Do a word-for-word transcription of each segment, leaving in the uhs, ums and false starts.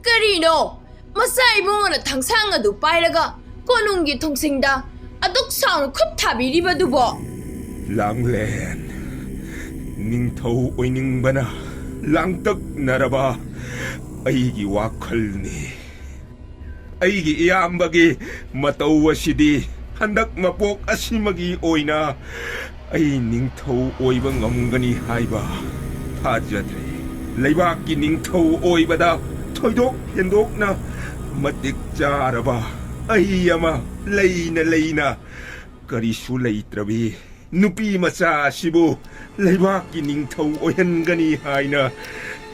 ꯀꯔꯤꯅꯣ? ꯃꯆꯥ ꯏꯕꯨꯡꯉꯣꯅ ꯊꯥꯡꯁꯥꯡ ꯑꯗꯨ ꯄꯥꯏꯔꯒ ꯀꯣꯅꯨꯡꯒꯤ ꯊꯣꯡꯁꯤꯡꯗ ꯑꯗꯨꯛ ꯁꯥꯎꯅ ꯈꯨꯠ ꯊꯥꯕꯤꯔꯤꯕꯗꯨꯕꯣ? ꯂꯥꯡꯂꯦꯟ, ꯅꯤꯡꯊꯧ ꯑꯣꯏꯅꯤꯡꯕꯅ ꯂꯥꯡꯇꯛꯅꯔꯕ ꯑꯩꯒꯤ ꯋꯥꯈꯜꯅꯤ꯫ ꯑꯩꯒꯤ ꯏꯌꯥꯝꯕꯒꯤ ꯃꯇꯧ ꯑꯁꯤꯗꯤ ꯍꯟꯗꯛ ꯃꯄꯣꯛ ꯑꯁꯤꯃꯒꯤ ꯑꯣꯏꯅ ꯑꯩ ꯅꯤꯡꯊꯧ ꯑꯣꯏꯕ ꯉꯝꯒꯅꯤ ꯍꯥꯏꯕ ꯊꯥꯖꯗ꯭ꯔꯦ꯫ ꯂꯩꯕꯥꯛꯀꯤ ꯅꯤꯡꯊꯧ ꯑꯣꯏꯕꯗ ꯊꯣꯏꯗꯣꯛ ꯍꯦꯟꯗꯣꯛꯅ ꯃꯇꯤꯛ ꯆꯥꯔꯕ ꯑꯩ ꯑꯃ ꯂꯩꯅ ꯂꯩꯅ ꯀꯔꯤꯁꯨ ꯂꯩꯇ꯭ꯔꯕꯤ ꯅꯨꯄꯤ ꯃꯆꯥ ꯑꯁꯤꯕꯨ ꯂꯩꯕꯥꯛꯀꯤ ꯅꯤꯡꯊꯧ ꯑꯣꯏꯍꯟꯒꯅꯤ ꯍꯥꯏꯅ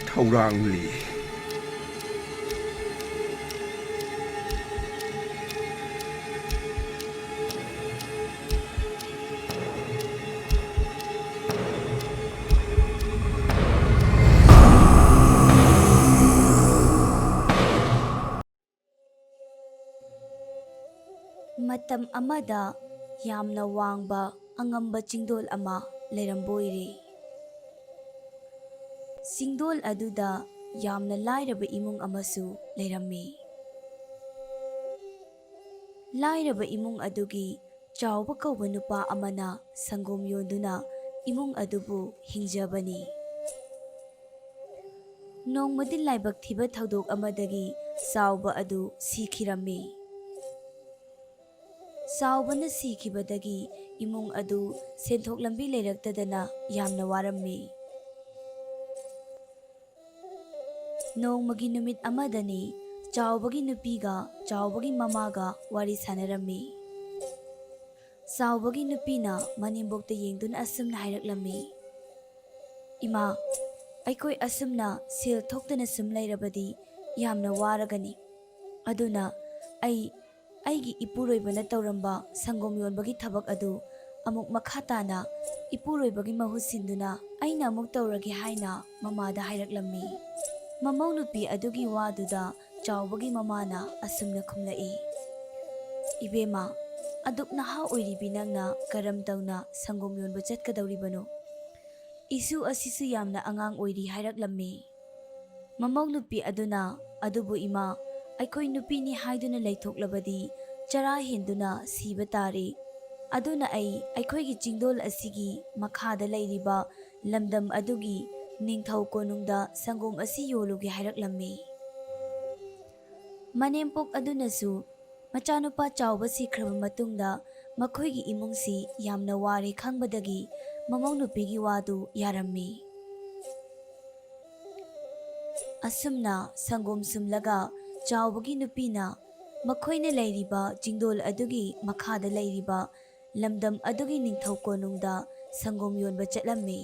ꯊꯧꯔꯥꯡꯂꯤ꯫ ꯃꯇꯝ ꯑꯃꯗ ꯌꯥꯝꯅ ꯋꯥꯡꯕ ꯑꯉꯝꯕ ꯆꯤꯡꯗꯣꯜ ꯑꯃ ꯂꯩꯔꯝꯕ ꯑꯣꯏꯔꯦ꯫ ꯆꯤꯡꯗꯣꯜ ꯑꯗꯨꯗ ꯌꯥꯝꯅ ꯂꯥꯏꯔꯕ ꯏꯃꯨꯡ ꯑꯃꯁꯨ ꯂꯩꯔꯝꯃꯤ꯫ ꯂꯥꯏꯔꯕ ꯏꯃꯨꯡ ꯑꯗꯨꯒꯤ ꯆꯥꯎꯕ ꯀꯧꯕ ꯅꯨꯄꯥ ꯑꯃꯅ ꯁꯪꯒꯣꯝ ꯌꯣꯟꯗꯨꯅ ꯏꯃꯨꯡ ꯑꯗꯨꯕꯨ ꯍꯤꯡꯖꯕꯅꯤ꯫ ꯅꯣꯡꯃꯗꯤ ꯂꯥꯏꯕꯛ ꯊꯤꯕ ꯊꯧꯗꯣꯛ ꯑꯃꯗꯒꯤ ꯆꯥꯎꯕ ꯑꯗꯨ ꯁꯤꯈꯤꯔꯝꯃꯤ꯫ ꯆꯥꯎꯕꯅ ꯁꯤꯈꯤꯕꯗꯒꯤ ꯏꯃꯨꯡ ꯑꯗꯨ ꯁꯦꯟꯊꯣꯛ ꯂꯝꯕꯤ ꯂꯩꯔꯛꯇꯗꯅ ꯌꯥꯝꯅ ꯋꯥꯔꯝꯃꯤ꯫ ꯅꯣꯡꯃꯒꯤ ꯅꯨꯃꯤꯠ ꯑꯃꯗꯅꯤ ꯆꯥꯎꯕꯒꯤ ꯅꯨꯄꯤꯒ ꯆꯥꯎꯕꯒꯤ ꯃꯃꯥꯒ ꯋꯥꯔꯤ ꯁꯥꯟꯅꯔꯝꯃꯤ꯫ ꯆꯥꯎꯕꯒꯤ ꯅꯨꯄꯤꯅ ꯃꯅꯦꯝꯕꯣꯛꯇ ꯌꯦꯡꯗꯨꯅ ꯑꯁꯨꯝꯅ ꯍꯥꯏꯔꯛꯂꯝꯃꯤ, "ꯏꯃꯥ, ꯑꯩꯈꯣꯏ ꯑꯁꯨꯝꯅ ꯁꯦꯜ ꯊꯣꯛꯇꯅ ꯁꯨꯝ ꯂꯩꯔꯕꯗꯤ ꯌꯥꯝꯅ ꯋꯥꯔꯒꯅꯤ꯫ ꯑꯗꯨꯅ ꯑꯩ ꯑꯩꯒꯤ ꯏꯄꯨꯔꯣꯏꯕꯅ ꯇꯧꯔꯝꯕ ꯁꯪꯒꯣꯝ ꯌꯣꯟꯕꯒꯤ ꯊꯕꯛ ꯑꯗꯨ ꯑꯃꯨꯛ ꯃꯈꯥ ꯇꯥꯅ ꯏꯄꯨꯔꯣꯏꯕꯒꯤ ꯃꯍꯨꯠ ꯁꯤꯟꯗꯨꯅ ꯑꯩꯅ ꯑꯃꯨꯛ ꯇꯧꯔꯒꯦ" ꯍꯥꯏꯅ ꯃꯃꯥꯗ ꯍꯥꯏꯔꯛꯂꯝꯃꯤ꯫ ꯃꯃꯧ ꯅꯨꯄꯤ ꯑꯗꯨꯒꯤ ꯋꯥꯗꯨꯗ ꯆꯥꯎꯕꯒꯤ ꯃꯃꯥꯅ ꯑꯁꯨꯝꯅ ꯈꯨꯝꯂꯛꯏ, "ꯏꯕꯦꯝꯃ, ꯑꯗꯨꯛ ꯅꯍꯥ ꯑꯣꯏꯔꯤꯕꯤ ꯅꯪꯅ ꯀꯔꯝ ꯇꯧꯅ ꯁꯪꯒꯣꯝ ꯌꯣꯟꯕ ꯆꯠꯀꯗꯧꯔꯤꯕꯅꯣ? "ꯏꯁꯨ ꯑꯁꯤꯁꯨ ꯌꯥꯝꯅ ꯑꯉꯥꯡ ꯑꯣꯏꯔꯤ" ꯍꯥꯏꯔꯛꯂꯝꯃꯤ꯫ ꯃꯃꯧ ꯅꯨꯄꯤ ꯑꯗꯨꯅ, "ꯑꯗꯨꯕꯨ ꯏꯃꯥ, ꯑꯩꯈꯣꯏ ꯅꯨꯄꯤꯅꯤ ꯍꯥꯏꯗꯨꯅ ꯂꯩꯊꯣꯛꯂꯕꯗꯤ ꯆꯔꯥ ꯍꯦꯟꯗꯨꯅ ꯁꯤꯕ ꯇꯥꯔꯦ꯫ ꯑꯗꯨꯅ ꯑꯩ ꯑꯩꯈꯣꯏꯒꯤ ꯆꯤꯡꯗꯣꯜ ꯑꯁꯤꯒꯤ ꯃꯈꯥꯗ ꯂꯩꯔꯤꯕ ꯂꯝꯗꯝ ꯑꯗꯨꯒꯤ ꯅꯤꯡꯊꯧ ꯀꯣꯅꯨꯡꯗ ꯁꯪꯒꯣꯝ ꯑꯁꯤ ꯌꯣꯜꯂꯨꯒꯦ" ꯍꯥꯏꯔꯛꯂꯝꯃꯤ꯫ ꯃꯅꯦꯝꯄꯣꯛ ꯑꯗꯨꯅꯁꯨ ꯃꯆꯥꯅꯨꯄꯥ ꯆꯥꯎꯕ ꯁꯤꯈ꯭ꯔꯕ ꯃꯇꯨꯡꯗ ꯃꯈꯣꯏꯒꯤ ꯏꯃꯨꯡꯁꯤ ꯌꯥꯝꯅ ꯋꯥꯔꯦ ꯈꯪꯕꯗꯒꯤ ꯃꯃꯧ ꯅꯨꯄꯤꯒꯤ ꯋꯥꯗꯨ ꯌꯥꯔꯝꯃꯤ꯫ ꯑꯁꯨꯝꯅ ꯁꯪꯒꯣꯝ ꯁꯨꯝꯂꯒ ꯆꯥꯎꯕꯒꯤ ꯅꯨꯄꯤꯅ ꯃꯈꯣꯏꯅ ꯂꯩꯔꯤꯕ ꯆꯤꯡꯗꯣꯜ ꯑꯗꯨꯒꯤ ꯃꯈꯥꯗ ꯂꯩꯔꯤꯕ ꯂꯝꯗꯝ ꯑꯗꯨꯒꯤ ꯅꯤꯡꯊꯧ ꯀꯣꯅꯨꯡꯗ ꯁꯪꯒꯣꯝ ꯌꯣꯟꯕ ꯆꯠꯂꯝꯃꯤ꯫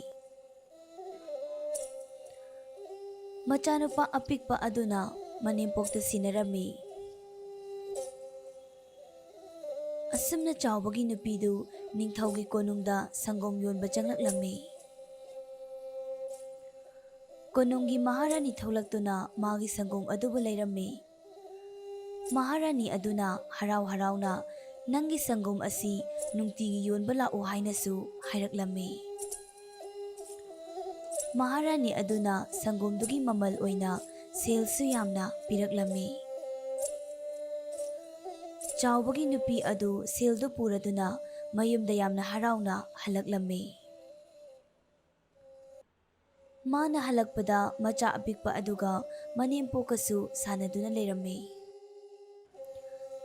ꯃꯆꯥꯅꯨꯄꯥ ꯑꯄꯤꯛꯄ ꯑꯗꯨꯅ ꯃꯅꯦꯝꯄꯣꯛꯇ ꯁꯤꯟꯅꯔꯝꯃꯤ꯫ ꯑꯁꯨꯝꯅ ꯆꯥꯎꯕꯒꯤ ꯅꯨꯄꯤꯗꯨ ꯅꯤꯡꯊꯧꯒꯤ ꯀꯣꯅꯨꯡꯗ ꯁꯪꯒꯣꯝ ꯌꯣꯟꯕ ꯆꯪꯂꯛꯂꯝꯃꯤ꯫ ꯀꯣꯅꯨꯡꯒꯤ ꯃꯍꯥꯔꯥꯅꯤ ꯊꯣꯛꯂꯛꯇꯨꯅ ꯃꯥꯒꯤ ꯁꯪꯒꯣꯝ ꯑꯗꯨꯕꯨ ꯂꯩꯔꯝꯃꯤ꯫ ꯃꯍꯥꯔꯥꯅꯤ ꯑꯗꯨꯅ ꯍꯔꯥꯎ ꯍꯔꯥꯎꯅ, "ꯅꯪꯒꯤ ꯁꯪꯒꯣꯝ ꯑꯁꯤ ꯅꯨꯡꯇꯤꯒꯤ ꯌꯣꯟꯕ ꯂꯥꯛꯎ" ꯍꯥꯏꯅꯁꯨ ꯍꯥꯏꯔꯛꯂꯝꯃꯤ꯫ ꯃꯍꯥꯔꯥꯅꯤ ꯑꯗꯨꯅ ꯁꯪꯒꯣꯝꯗꯨꯒꯤ ꯃꯃꯜ ꯑꯣꯏꯅ ꯁꯦꯜꯁꯨ ꯌꯥꯝꯅ ꯄꯤꯔꯛꯂꯝꯃꯤ꯫ ꯆꯥꯎꯕꯒꯤ ꯅꯨꯄꯤ ꯑꯗꯨ ꯁꯦꯜꯗꯨ ꯄꯨꯔꯗꯨꯅ ꯃꯌꯨꯝꯗ ꯌꯥꯝꯅ ꯍꯔꯥꯎꯅ ꯍꯜꯂꯛꯂꯝꯃꯤ꯫ ꯃꯥꯅ ꯍꯜꯂꯛꯄꯗ ꯃꯆꯥ ꯑꯄꯤꯛꯄ ꯑꯗꯨꯒ ꯃꯅꯦꯝꯄꯣꯛꯀꯁꯨ ꯁꯥꯟꯅꯗꯨꯅ ꯂꯩꯔꯝꯃꯤ꯫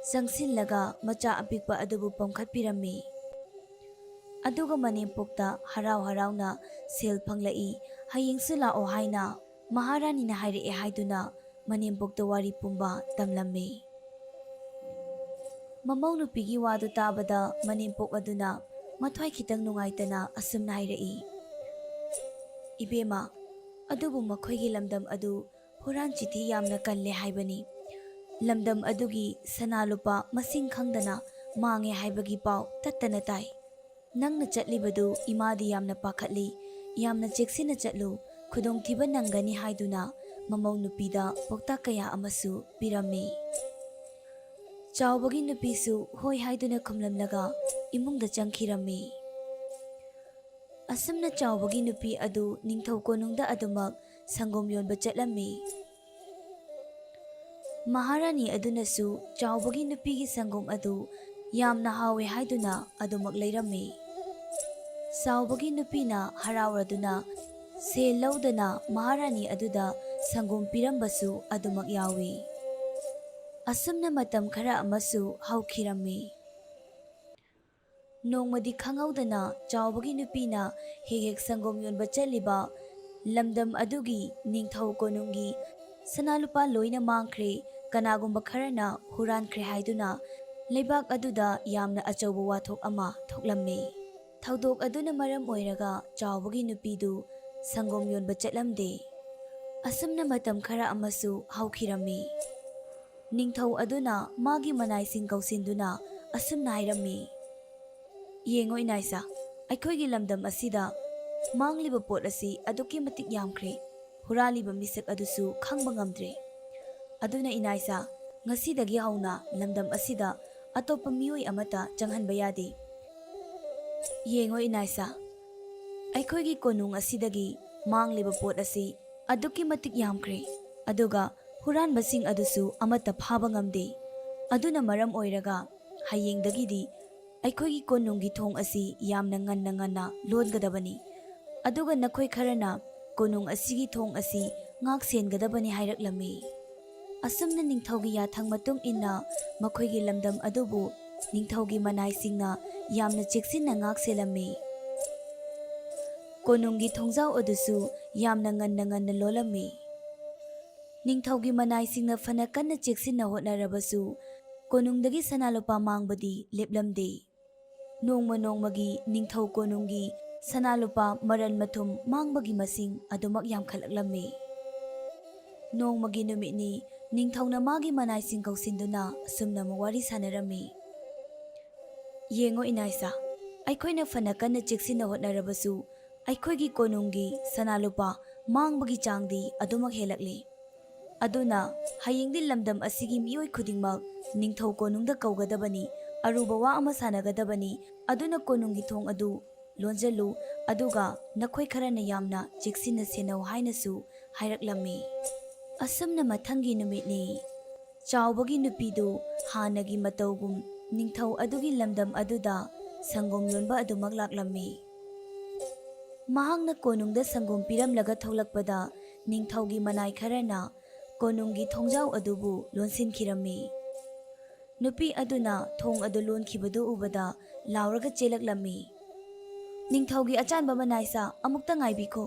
ꯆꯪꯁꯤꯜꯂꯒ ꯃꯆꯥ ꯑꯄꯤꯛꯄ ꯑꯗꯨꯕꯨ ꯄꯝꯈꯠꯄꯤꯔꯝꯃꯤ꯫ ꯑꯗꯨꯒ ꯃꯅꯦꯝꯄꯣꯛꯇ ꯍꯔꯥꯎ ꯍꯔꯥꯎꯅ ꯁꯦꯜ ꯐꯪꯂꯛꯏ, ꯍꯌꯦꯡꯁꯨ ꯂꯥꯛꯑꯣ ꯍꯥꯏꯅ ꯃꯍꯥꯔꯥꯅꯤꯅ ꯍꯥꯏꯔꯛꯑꯦ ꯍꯥꯏꯗꯨꯅ ꯃꯅꯦꯝꯄꯣꯛꯇ ꯋꯥꯔꯤ ꯄꯨꯝꯕ ꯇꯝꯂꯝꯃꯤ꯫ ꯃꯃꯧ ꯅꯨꯄꯤꯒꯤ ꯋꯥꯗꯨ ꯇꯥꯕꯗ ꯃꯅꯦꯝꯄꯣꯛ ꯑꯗꯨꯅ ꯃꯊ꯭ꯋꯥꯏ ꯈꯤꯇꯪ ꯅꯨꯡꯉꯥꯏꯇꯅ ꯑꯁꯨꯝꯅ ꯍꯥꯏꯔꯛꯏ, "ꯏꯕꯦꯝꯃ, ꯑꯗꯨꯕꯨ ꯃꯈꯣꯏꯒꯤ ꯂꯝꯗꯝ ꯑꯗꯨ ꯍꯨꯔꯥꯟ ꯆꯤꯊꯤ ꯌꯥꯝꯅ ꯀꯜꯂꯦ ꯍꯥꯏꯕꯅꯤ꯫ ꯂꯝꯗꯝ ꯑꯗꯨꯒꯤ ꯁꯅꯥ ꯂꯨꯄꯥ ꯃꯁꯤꯡ ꯈꯪꯗꯅ ꯃꯥꯡꯉꯦ ꯍꯥꯏꯕꯒꯤ ꯄꯥꯎ ꯇꯠꯇꯅ ꯇꯥꯏ꯫ ꯅꯪꯅ ꯆꯠꯂꯤꯕꯗꯨ ꯏꯃꯥꯗꯤ ꯌꯥꯝꯅ ꯄꯥꯈꯠꯂꯤ꯫ ꯌꯥꯝꯅ ꯆꯦꯛꯁꯤꯟꯅ ꯆꯠꯂꯨ, ꯈꯨꯗꯣꯡꯊꯤꯕ ꯅꯪꯒꯅꯤ" ꯍꯥꯏꯗꯨꯅ ꯃꯃꯧ ꯅꯨꯄꯤꯗ ꯄꯥꯎꯇꯥꯛ ꯀꯌꯥ ꯑꯃꯁꯨ ꯄꯤꯔꯝꯃꯤ꯫ ꯆꯥꯎꯕꯒꯤ ꯅꯨꯄꯤꯁꯨ ꯍꯣꯏ ꯍꯥꯏꯗꯨꯅ ꯈꯨꯝꯂꯝꯂꯒ ꯏꯃꯨꯡꯗ ꯆꯪꯈꯤꯔꯝꯃꯤ꯫ ꯑꯁꯨꯝꯅ ꯆꯥꯎꯕꯒꯤ ꯅꯨꯄꯤ ꯑꯗꯨ ꯅꯤꯡꯊꯧ ꯀꯣꯅꯨꯡꯗ ꯑꯗꯨꯃꯛ ꯁꯪꯒꯣꯝ ꯌꯣꯟꯕ ꯆꯠꯂꯝꯃꯤ꯫ ꯃꯍꯥꯔꯥꯅꯤ ꯑꯗꯨꯅꯁꯨ ꯆꯥꯎꯕꯒꯤ ꯅꯨꯄꯤꯒꯤ ꯁꯪꯒꯣꯝ ꯑꯗꯨ ꯌꯥꯝꯅ ꯍꯥꯎꯋꯦ ꯍꯥꯏꯗꯨꯅ ꯑꯗꯨꯃꯛ ꯂꯩꯔꯝꯃꯤ꯫ ꯆꯥꯎꯕꯒꯤ ꯅꯨꯄꯤꯅ ꯍꯔꯥꯎꯔꯗꯨꯅ ꯁꯦꯜ ꯂꯧꯗꯅ ꯃꯍꯥꯔꯥꯅꯤ ꯑꯗꯨꯗ ꯁꯪꯒꯣꯝ ꯄꯤꯔꯝꯕꯁꯨ ꯑꯗꯨꯃꯛ ꯌꯥꯎꯏ꯫ ꯑꯁꯨꯝꯅ ꯃꯇꯝ ꯈꯔ ꯑꯃꯁꯨ ꯍꯧꯈꯤꯔꯝꯃꯤ꯫ ꯅꯣꯡꯃꯗꯤ ꯈꯪꯍꯧꯗꯅ ꯆꯥꯎꯕꯒꯤ ꯅꯨꯄꯤꯅ ꯍꯦꯛ ꯍꯦꯛ ꯁꯪꯒꯣꯝ ꯌꯣꯟꯕ ꯆꯠꯂꯤꯕ ꯂꯝꯗꯝ ꯑꯗꯨꯒꯤ ꯅꯤꯡꯊꯧ ꯀꯣꯅꯨꯡꯒꯤ ꯁꯅꯥ ꯂꯨꯄꯥ ꯂꯣꯏꯅ ꯃꯥꯡꯈ꯭ꯔꯦ, ꯀꯅꯥꯒꯨꯝꯕ ꯈꯔꯅ ꯍꯨꯔꯥꯟꯈ꯭ꯔꯦ ꯍꯥꯏꯗꯨꯅ ꯂꯩꯕꯥꯛ ꯑꯗꯨꯗ ꯌꯥꯝꯅ ꯑꯆꯧꯕ ꯋꯥꯊꯣꯛ ꯑꯃ ꯊꯣꯛꯂꯝꯃꯤ꯫ ꯊꯧꯗꯣꯛ ꯑꯗꯨꯅ ꯃꯔꯝ ꯑꯣꯏꯔꯒ ꯆꯥꯎꯕꯒꯤ ꯅꯨꯄꯤꯗꯨ ꯁꯪꯒꯣꯝ ꯌꯣꯟꯕ ꯆꯠꯂꯝꯗꯦ꯫ ꯑꯁꯨꯝꯅ ꯃꯇꯝ ꯈꯔ ꯑꯃꯁꯨ ꯍꯧꯈꯤꯔꯝꯃꯤ꯫ ꯅꯤꯡꯊꯧ ꯑꯗꯨꯅ ꯃꯥꯒꯤ ꯃꯅꯥꯏꯁꯤꯡ ꯀꯧꯁꯤꯟꯗꯨꯅ ꯑꯁꯨꯝꯅ ꯍꯥꯏꯔꯝꯃꯤ, "ꯌꯦꯡꯉꯣ ꯏꯅꯥꯏꯁꯥ, ꯑꯩꯈꯣꯏꯒꯤ ꯂꯝꯗꯝ ꯑꯁꯤꯗ ꯃꯥꯡꯂꯤꯕ ꯄꯣꯠ ꯑꯁꯤ ꯑꯗꯨꯛꯀꯤ ꯃꯇꯤꯛ ꯌꯥꯝꯈ꯭ꯔꯦ, ꯍꯨꯔꯥꯜꯂꯤꯕ ꯃꯤꯁꯛ ꯑꯗꯨꯁꯨ ꯈꯪꯕ ꯉꯝꯗ꯭ꯔꯦ꯫ ꯑꯗꯨꯅ ꯏꯅꯥꯏꯁꯥ, ꯉꯁꯤꯗꯒꯤ ꯍꯧꯅ ꯂꯝꯗꯝ ꯑꯁꯤꯗ ꯑꯇꯣꯞꯄ ꯃꯤꯑꯣꯏ ꯑꯃꯠꯇ ꯆꯪꯍꯟꯕ ꯌꯥꯗꯦ꯫ ꯌꯦꯡꯉꯣ ꯏꯅꯥꯏꯁꯥ, ꯑꯩꯈꯣꯏꯒꯤ ꯀꯣꯅꯨꯡ ꯑꯁꯤꯗꯒꯤ ꯃꯥꯡꯂꯤꯕ ꯄꯣꯠ ꯑꯁꯤ ꯑꯗꯨꯛꯀꯤ ꯃꯇꯤꯛ ꯌꯥꯝꯈ꯭ꯔꯦ, ꯑꯗꯨꯒ ꯍꯨꯔꯥꯟꯕꯁꯤꯡ ꯑꯗꯨꯁꯨ ꯑꯃꯠꯇ ꯐꯥꯕ ꯉꯝꯗꯦ꯫ ꯑꯗꯨꯅ ꯃꯔꯝ ꯑꯣꯏꯔꯒ ꯍꯌꯦꯡꯗꯒꯤꯗꯤ ꯑꯩꯈꯣꯏꯒꯤ ꯀꯣꯅꯨꯡꯒꯤ ꯊꯣꯡ ꯑꯁꯤ ꯌꯥꯝꯅ ꯉꯟꯅ ꯉꯟꯅ ꯂꯣꯟꯒꯗꯕꯅꯤ, ꯑꯗꯨꯒ ꯅꯈꯣꯏ ꯈꯔꯅ ꯀꯣꯅꯨꯡ ꯑꯁꯤꯒꯤ ꯊꯣꯡ ꯑꯁꯤ ꯉꯥꯛ ꯁꯦꯟꯒꯗꯕꯅꯤ" ꯍꯥꯏꯔꯛꯂꯝꯃꯤ꯫ ꯑꯁꯨꯝꯅ ꯅꯤꯡꯊꯧꯒꯤ ꯌꯥꯊꯪ ꯃꯇꯨꯡ ꯏꯟꯅ ꯃꯈꯣꯏꯒꯤ ꯂꯝꯗꯝ ꯑꯗꯨꯕꯨ ꯅꯤꯡꯊꯧꯒꯤ ꯃꯅꯥꯏꯁꯤꯡꯅ ꯌꯥꯝꯅ ꯆꯦꯛꯁꯤꯟꯅ ꯉꯥꯛ ꯁꯦꯜꯂꯝꯃꯤ꯫ ꯀꯣꯅꯨꯡꯒꯤ ꯊꯣꯡꯖꯥꯎ ꯑꯗꯨꯁꯨ ꯌꯥꯝꯅ ꯉꯟꯅ ꯉꯟꯅ ꯂꯣꯜꯂꯝꯃꯤ꯫ ꯅꯤꯡꯊꯧꯒꯤ ꯃꯅꯥꯏꯁꯤꯡꯅ ꯐꯅ ꯀꯟꯅ ꯆꯦꯛꯁꯤꯟꯅ ꯍꯣꯠꯅꯔꯕꯁꯨ ꯀꯣꯅꯨꯡꯗꯒꯤ ꯁꯅꯥ ꯂꯨꯄꯥ ꯃꯥꯡꯕꯗꯤ ꯂꯦꯞꯂꯝꯗꯦ꯫ ꯅꯣꯡꯃ ꯅꯣꯡꯃꯒꯤ ꯅꯤꯡꯊꯧ ꯀꯣꯅꯨꯡꯒꯤ ꯁꯅꯥ ꯂꯨꯄꯥ ꯃꯔꯜ ꯃꯊꯨꯝ ꯃꯥꯡꯕꯒꯤ ꯃꯁꯤꯡ ꯑꯗꯨꯃꯛ ꯌꯥꯝꯈꯠꯂꯛꯂꯝꯃꯤ꯫ ꯅꯣꯡꯃꯒꯤ ꯅꯨꯃꯤꯠꯅꯤ, ꯅꯤꯡꯊꯧꯅ ꯃꯥꯒꯤ ꯃꯅꯥꯏꯁꯤꯡ ꯀꯧꯁꯤꯟꯗꯨꯅ ꯑꯁꯨꯝꯅ ꯑꯃꯨꯛ ꯋꯥꯔꯤ ꯁꯥꯟꯅꯔꯝꯃꯤ꯫ "ꯌꯦꯡꯉꯣ ꯏꯅꯥꯏꯁꯥ, ꯑꯩꯈꯣꯏꯅ ꯐꯅ ꯀꯟꯅ ꯆꯦꯛꯁꯤꯟꯅ ꯍꯣꯠꯅꯔꯕꯁꯨ ꯑꯩꯈꯣꯏꯒꯤ ꯀꯣꯅꯨꯡꯒꯤ ꯁꯅꯥ ꯂꯨꯄꯥ ꯃꯥꯡꯕꯒꯤ ꯆꯥꯡꯗꯤ ꯑꯗꯨꯃꯛ ꯍꯦꯜꯂꯛꯂꯤ꯫ ꯑꯗꯨꯅ ꯍꯌꯦꯡꯗꯤ ꯂꯝꯗꯝ ꯑꯁꯤꯒꯤ ꯃꯤꯑꯣꯏ ꯈꯨꯗꯤꯡꯃꯛ ꯅꯤꯡꯊꯧ ꯀꯣꯅꯨꯡꯗ ꯀꯧꯒꯗꯕꯅꯤ, ꯑꯔꯨꯕ ꯋꯥ ꯑꯃ ꯁꯥꯟꯅꯒꯗꯕꯅꯤ, ꯑꯗꯨꯅ ꯀꯣꯅꯨꯡꯒꯤ ꯊꯣꯡ ꯑꯗꯨ ꯂꯣꯟꯖꯜꯂꯨ, ꯑꯗꯨꯒ ꯅꯈꯣꯏ ꯈꯔꯅ ꯌꯥꯝꯅ ꯆꯦꯛꯁꯤꯟꯅ ꯁꯦꯟꯅꯧ ꯍꯥꯏꯅꯁꯨ ꯍꯥꯏꯔꯛꯂꯝꯃꯤ꯫ ꯑꯁꯨꯝꯅ ꯃꯊꯪꯒꯤ ꯅꯨꯃꯤꯠꯅꯤ꯫ ꯆꯥꯎꯕꯒꯤ ꯅꯨꯄꯤꯗꯨ ꯍꯥꯟꯅꯒꯤ ꯃꯇꯧꯒꯨꯝ ꯅꯤꯡꯊꯧ ꯑꯗꯨꯒꯤ ꯂꯝꯗꯝ ꯑꯗꯨꯗ ꯁꯪꯒꯣꯝ ꯌꯣꯟꯕ ꯑꯗꯨꯃꯛ ꯂꯥꯛꯂꯝꯃꯤ꯫ ꯃꯍꯥꯛꯅ ꯀꯣꯅꯨꯡꯗ ꯁꯪꯒꯣꯝ ꯄꯤꯔꯝꯂꯒ ꯊꯣꯛꯂꯛꯄꯗ, ꯅꯤꯡꯊꯧꯒꯤ ꯃꯅꯥꯏ ꯈꯔꯅ ꯀꯣꯅꯨꯡꯒꯤ ꯊꯣꯡꯖꯥꯎ ꯑꯗꯨꯕꯨ ꯂꯣꯟꯁꯤꯟꯈꯤꯔꯝꯃꯤ꯫ ꯅꯨꯄꯤ ꯑꯗꯨꯅ ꯊꯣꯡ ꯑꯗꯨ ꯂꯣꯟꯈꯤꯕꯗꯨ ꯎꯕꯗ ꯂꯥꯎꯔꯒ ꯆꯦꯜꯂꯛꯂꯝꯃꯤ꯫ "ꯅꯤꯡꯊꯧꯒꯤ ꯑꯆꯥꯟꯕ ꯃꯅꯥꯏꯁꯥ, ꯑꯃꯨꯛꯇ ꯉꯥꯏꯕꯤꯈꯣ꯫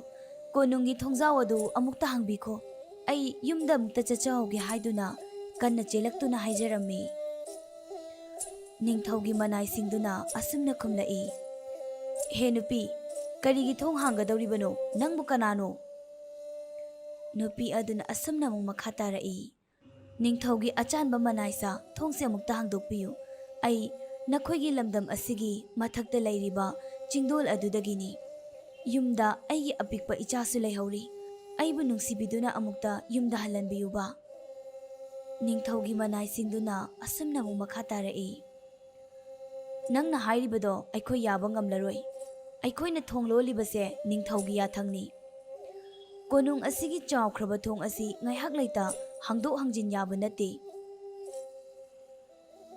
ꯀꯣꯅꯨꯡꯒꯤ ꯊꯣꯡꯖꯥꯎ ꯑꯗꯨ ꯑꯃꯨꯛꯇ ꯍꯥꯡꯕꯤꯈꯣ꯫ ꯑꯩ ꯌꯨꯝꯗ ꯑꯃꯨꯛꯇ ꯆꯠꯆꯍꯧꯒꯦ" ꯍꯥꯏꯗꯨꯅ ꯀꯟꯅ ꯆꯦꯜꯂꯛꯇꯨꯅ ꯍꯥꯏꯖꯔꯝꯃꯤ꯫ ꯅꯤꯡꯊꯧꯒꯤ ꯃꯅꯥꯏꯁꯤꯡꯗꯨꯅ ꯑꯁꯨꯝꯅ ꯈꯨꯝꯂꯛꯏ, "ꯍꯦ ꯅꯨꯄꯤ, ꯀꯔꯤꯒꯤ ꯊꯣꯡ ꯍꯥꯡꯒꯗꯧꯔꯤꯕꯅꯣ? ꯅꯪꯕꯨ ꯀꯅꯥꯅꯣ?" ꯅꯨꯄꯤ ꯑꯗꯨꯅ ꯑꯁꯨꯝꯅ ꯑꯃꯨꯛ ꯃꯈꯥ ꯇꯥꯔꯛꯏ, "ꯅꯤꯡꯊꯧꯒꯤ ꯑꯆꯥꯟꯕ ꯃꯅꯥꯏꯁꯥ, ꯊꯣꯡꯁꯦ ꯑꯃꯨꯛꯇ ꯍꯥꯡꯗꯣꯛꯄꯤꯌꯨ꯫ ꯑꯩ ꯅꯈꯣꯏꯒꯤ ꯂꯝꯗꯝ ꯑꯁꯤꯒꯤ ꯃꯊꯛꯇ ꯂꯩꯔꯤꯕ ꯆꯤꯡꯗꯣꯜ ꯑꯗꯨꯗꯒꯤꯅꯤ꯫ ꯌꯨꯝꯗ ꯑꯩꯒꯤ ꯑꯄꯤꯛꯄ ꯏꯆꯥꯁꯨ ꯂꯩꯍꯧꯔꯤ꯫ ꯑꯩꯕꯨ ꯅꯨꯡꯁꯤꯕꯤꯗꯨꯅ ꯑꯃꯨꯛꯇ ꯌꯨꯝꯗ ꯍꯜꯍꯟꯕꯤꯌꯨꯕ"꯫ ꯅꯤꯡꯊꯧꯒꯤ ꯃꯅꯥꯏꯁꯤꯡꯗꯨꯅ ꯑꯁꯨꯝꯅ ꯑꯃꯨꯛ ꯃꯈꯥ ꯇꯥꯔꯛꯏ, "ꯅꯪꯅ ꯍꯥꯏꯔꯤꯕꯗꯣ ꯑꯩꯈꯣꯏ ꯌꯥꯕ ꯉꯝꯂꯔꯣꯏ꯫ ꯑꯩꯈꯣꯏꯅ ꯊꯣꯡ ꯂꯣꯜꯂꯤꯕꯁꯦ ꯅꯤꯡꯊꯧꯒꯤ ꯌꯥꯊꯪꯅꯤ꯫ ꯀꯣꯅꯨꯡ ꯑꯁꯤꯒꯤ ꯆꯥꯎꯈ꯭ꯔꯕ ꯊꯣꯡ ꯑꯁꯤ ꯉꯥꯏꯍꯥꯛ ꯂꯩꯇ ꯍꯥꯡꯗꯣꯛ ꯍꯥꯡꯖꯤꯟ ꯌꯥꯕ ꯅꯠꯇꯦ꯫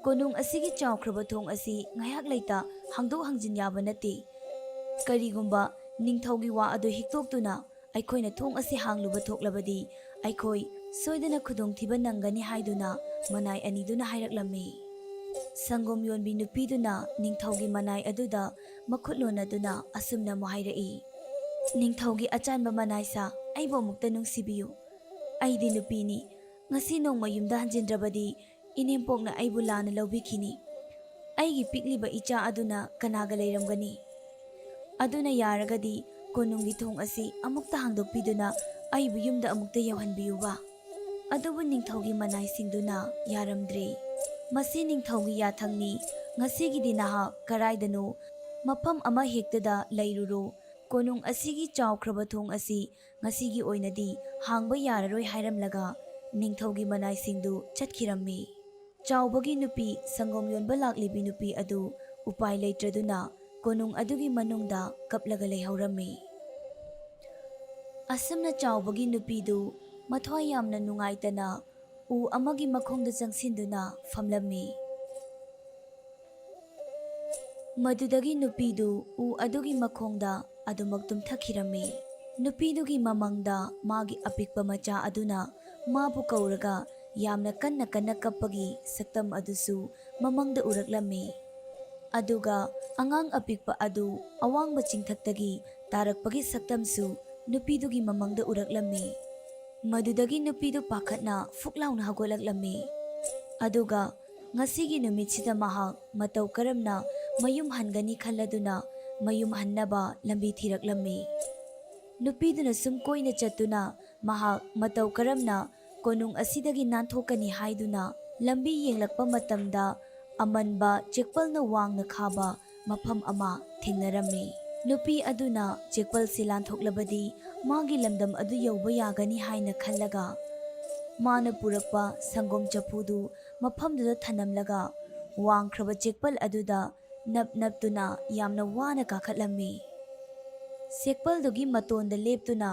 ꯀꯣꯅꯨꯡ ꯑꯁꯤꯒꯤ ꯆꯥꯎꯈ꯭ꯔꯕ ꯊꯣꯡ ꯑꯁꯤ ꯉꯥꯏꯍꯥꯛ ꯂꯩꯇ ꯍꯥꯡꯗꯣꯛ ꯍꯥꯡꯖꯤꯟ ꯌꯥꯕ ꯅꯠꯇꯦ꯫ ꯀꯔꯤꯒꯨꯝꯕ ꯅꯤꯡꯊꯧꯒꯤ ꯋꯥ ꯑꯗꯨ ꯍꯤꯛꯇꯣꯛꯇꯨꯅ ꯑꯩꯈꯣꯏꯅ ꯊꯣꯡ ꯑꯁꯤ ꯍꯥꯡꯂꯨꯕ ꯊꯣꯛꯂꯕꯗꯤ, ꯑꯩꯈꯣꯏ ꯁꯣꯏꯗꯅ ꯈꯨꯗꯣꯡꯊꯤꯕ ꯅꯪꯒꯅꯤ" ꯍꯥꯏꯗꯨꯅ ꯃꯅꯥꯏ ꯑꯅꯤꯗꯨꯅ ꯍꯥꯏꯔꯛꯂꯝꯃꯤ꯫ ꯁꯪꯒꯣꯝ ꯌꯣꯟꯕꯤ ꯅꯨꯄꯤꯗꯨꯅ ꯅꯤꯡꯊꯧꯒꯤ ꯃꯅꯥꯏ ꯑꯗꯨꯗ ꯃꯈꯨꯠ ꯂꯣꯟꯅꯗꯨꯅ ꯑꯁꯨꯝꯅ ꯑꯃꯨꯛ ꯍꯥꯏꯔꯛꯏ, "ꯅꯤꯡꯊꯧꯒꯤ ꯑꯆꯥꯟꯕ ꯃꯅꯥꯏꯁꯥ, ꯑꯩꯕꯨ ꯑꯃꯨꯛꯇ ꯅꯨꯡꯁꯤꯕꯤꯌꯨ꯫ ꯑꯩꯗꯤ ꯅꯨꯄꯤꯅꯤ꯫ ꯉꯁꯤ ꯅꯣꯡꯃ ꯌꯨꯝꯗ ꯍꯟꯖꯤꯟꯗ꯭ꯔꯕꯗꯤ ꯏꯅꯦꯝꯄꯣꯛꯅ ꯑꯩꯕꯨ ꯂꯥꯟꯅ ꯂꯧꯕꯤꯈꯤꯅꯤ꯫ ꯑꯩꯒꯤ ꯄꯤꯛꯂꯤꯕ ꯏꯆꯥ ꯑꯗꯨꯅ ꯀꯅꯥꯒ ꯂꯩꯔꯝꯒꯅꯤ? ꯑꯗꯨꯅ ꯌꯥꯔꯒꯗꯤ ꯀꯣꯅꯨꯡꯒꯤ ꯊꯣꯡ ꯑꯁꯤ ꯑꯃꯨꯛꯇ ꯍꯥꯡꯗꯣꯛꯄꯤꯗꯨꯅ ꯑꯩꯕꯨ ꯌꯨꯝꯗ ꯑꯃꯨꯛꯇ ꯌꯧꯍꯟꯕꯤꯌꯨꯕ"꯫ ꯑꯗꯨꯕꯨ ꯅꯤꯡꯊꯧꯒꯤ ꯃꯅꯥꯏꯁꯤꯡꯗꯨꯅ ꯌꯥꯔꯝꯗ꯭ꯔꯦ꯫ "ꯃꯁꯤ ꯅꯤꯡꯊꯧꯒꯤ ꯌꯥꯊꯪꯅꯤ꯫ ꯉꯁꯤꯒꯤꯗꯤ ꯅꯍꯥꯛ ꯀꯔꯥꯏꯗꯅꯣ ꯃꯐꯝ ꯑꯃ ꯍꯦꯛꯇꯗ ꯂꯩꯔꯨꯔꯣ꯫ ꯀꯣꯅꯨꯡ ꯑꯁꯤꯒꯤ ꯆꯥꯎꯈ꯭ꯔꯕ ꯊꯣꯡ ꯑꯁꯤ ꯉꯁꯤꯒꯤ ꯑꯣꯏꯅꯗꯤ ꯍꯥꯡꯕ ꯌꯥꯔꯔꯣꯏ" ꯍꯥꯏꯔꯝꯂꯒ ꯅꯤꯡꯊꯧꯒꯤ ꯃꯅꯥꯏꯁꯤꯡꯗꯨ ꯆꯠꯈꯤꯔꯝꯃꯤ꯫ ꯆꯥꯎꯕꯒꯤ ꯅꯨꯄꯤ, ꯁꯪꯒꯣꯝ ꯌꯣꯟꯕ ꯂꯥꯛꯂꯤꯕꯤ ꯅꯨꯄꯤ ꯑꯗꯨ ꯎꯄꯥꯏ ꯂꯩꯇ꯭ꯔꯗꯨꯅ ꯀꯣꯅꯨꯡ ꯑꯗꯨꯒꯤ ꯃꯅꯨꯡꯗ ꯀꯞꯂꯒ ꯂꯩꯍꯧꯔꯝꯃꯤ꯫ ꯑꯁꯨꯝꯅ ꯆꯥꯎꯕꯒꯤ ꯅꯨꯄꯤꯗꯨ ꯃꯊ꯭ꯋꯥꯏ ꯌꯥꯝꯅ ꯅꯨꯡꯉꯥꯏꯇꯅ ꯎ ꯑꯃꯒꯤ ꯃꯈꯣꯡꯗ ꯆꯪꯁꯤꯟꯗꯨꯅ ꯐꯝꯂꯝꯃꯤ꯫ ꯃꯗꯨꯗꯒꯤ ꯅꯨꯄꯤꯗꯨ ꯎ ꯑꯗꯨꯒꯤ ꯃꯈꯣꯡꯗ ꯑꯗꯨꯃꯛ ꯇꯨꯝꯊꯈꯤꯔꯝꯃꯤ꯫ ꯅꯨꯄꯤꯗꯨꯒꯤ ꯃꯃꯪꯗ ꯃꯥꯒꯤ ꯑꯄꯤꯛꯄ ꯃꯆꯥ ꯑꯗꯨꯅ ꯃꯥꯕꯨ ꯀꯧꯔꯒ ꯌꯥꯝꯅ ꯀꯟꯅ ꯀꯟꯅ ꯀꯞꯄꯒꯤ ꯁꯛꯇꯝ ꯑꯗꯨꯁꯨ ꯃꯃꯪꯗ ꯎꯔꯛꯂꯝꯃꯤ꯫ ꯑꯗꯨꯒ ꯑꯉꯥꯡ ꯑꯄꯤꯛꯄ ꯑꯗꯨ ꯑꯋꯥꯡꯕ ꯆꯤꯡꯊꯛꯇꯒꯤ ꯇꯥꯔꯛꯄꯒꯤ ꯁꯛꯇꯝꯁꯨ ꯅꯨꯄꯤꯗꯨꯒꯤ ꯃꯃꯪꯗ ꯎꯔꯛꯂꯝꯃꯤ꯫ ꯃꯗꯨꯗꯒꯤ ꯅꯨꯄꯤꯗꯨ ꯄꯥꯈꯠꯅ ꯐꯨꯛ ꯂꯥꯎꯅ ꯍꯧꯒꯠꯂꯛꯂꯝꯃꯤ꯫ ꯑꯗꯨꯒ ꯉꯁꯤꯒꯤ ꯅꯨꯃꯤꯠꯁꯤꯗ ꯃꯍꯥꯛ ꯃꯇꯧ ꯀꯔꯝꯅ ꯃꯌꯨꯝ ꯍꯟꯒꯅꯤ ꯈꯜꯂꯗꯨꯅ ꯃꯌꯨꯝ ꯍꯟꯅꯕ ꯂꯝꯕꯤ ꯊꯤꯔꯛꯂꯝꯃꯤ꯫ ꯅꯨꯄꯤꯗꯨꯅ ꯁꯨꯝ ꯀꯣꯏꯅ ꯆꯠꯇꯨꯅ ꯃꯍꯥꯛ ꯃꯇꯧ ꯀꯔꯝꯅ ꯀꯣꯅꯨꯡ ꯑꯁꯤꯗꯒꯤ ꯅꯥꯟꯊꯣꯛꯀꯅꯤ ꯍꯥꯏꯗꯨꯅ ꯂꯝꯕꯤ ꯌꯦꯡꯂꯛꯄ ꯃꯇꯝꯗ ꯑꯃꯟꯕ ꯆꯦꯛꯄꯜꯅ ꯋꯥꯡꯅ ꯈꯥꯕ ꯃꯐꯝ ꯑꯃ ꯊꯦꯡꯅꯔꯝꯃꯤ꯫ ꯅꯨꯄꯤ ꯑꯗꯨꯅ ꯆꯦꯛꯄꯜꯁꯤ ꯂꯥꯟꯊꯣꯛꯂꯕꯗꯤ ꯃꯥꯒꯤ ꯂꯝꯗꯝ ꯑꯗꯨ ꯌꯧꯕ ꯌꯥꯒꯅꯤ ꯍꯥꯏꯅ ꯈꯜꯂꯒ ꯃꯥꯅ ꯄꯨꯔꯛꯄ ꯁꯪꯒꯣꯝ ꯆꯐꯨꯗꯨ ꯃꯐꯝꯗꯨꯗ ꯊꯅꯝꯂꯒ ꯋꯥꯡꯈ꯭ꯔꯕ ꯆꯦꯛꯄꯜ ꯑꯗꯨꯗ ꯅꯞ ꯅꯞꯇꯨꯅ ꯌꯥꯝꯅ ꯋꯥꯅ ꯀꯥꯈꯠꯂꯝꯃꯤ꯫ ꯆꯦꯛꯄꯜꯗꯨꯒꯤ ꯃꯇꯣꯟꯗ ꯂꯦꯞꯇꯨꯅ